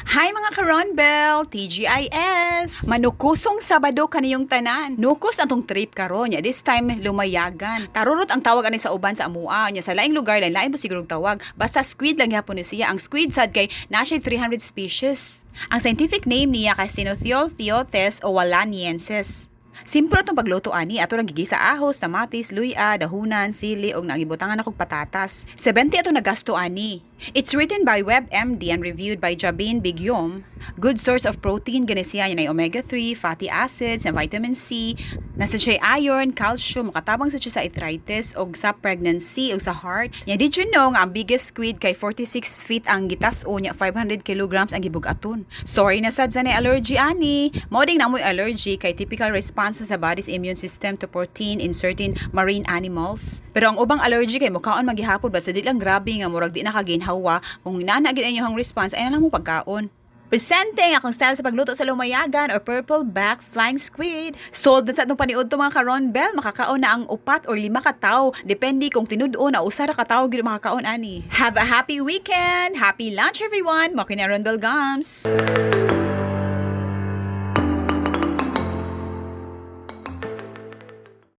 Hi, mga karonbel! TGIS! Manukusong Sabado kaniyong tanan. Nukos atong trip karon nya. This time, lumayagan. Tarurot ang tawag ani sa uban sa amua. Nya sa laing lugar, lain lain po siguro tawag. Basta squid lang gyapon ni siya. Ang squid sad kay naa siya 300 species. Ang scientific name niya kay Stenothiothes owalaniensis. Simple atong pagluto ani, ato lang gigisa ahos, kamatis, luya, dahunan, sili ug nagibutangan akong patatas. 70 ato nagasto ani. It's written by WebMD and reviewed by Jabin Bigyom. Good source of protein gani siya, yan ay omega-3, fatty acids, and vitamin C. Naa sad siya iron, calcium, makatabang sa siya sa arthritis og sa pregnancy og sa heart. Nya did you know nga ang biggest squid kay 46 feet ang gitas-o nya 500 kilograms ang gibugaton? Sorry na sad sa na allergy ani. Mao ding naa moy allergy kay typical response sa body's immune system to protein in certain marine animals. Pero ang ubang allergy kay mukaon magihapon, basta di lang grabe nga murag di na kaginhawa. Kung naa gid inyong response ay na lang mo pagkaon. Presenting akong style sa pagluto sa lumayagan or purple back flying squid. Sold na sa atong paniud to, mga karon bell, makakaon na ang upat or lima ka tawo. Depende kung tinud-on na usa ra ka tawo gyud makakaon ani. Have a happy weekend. Happy lunch, everyone. Mao kini Ron Bell Gums.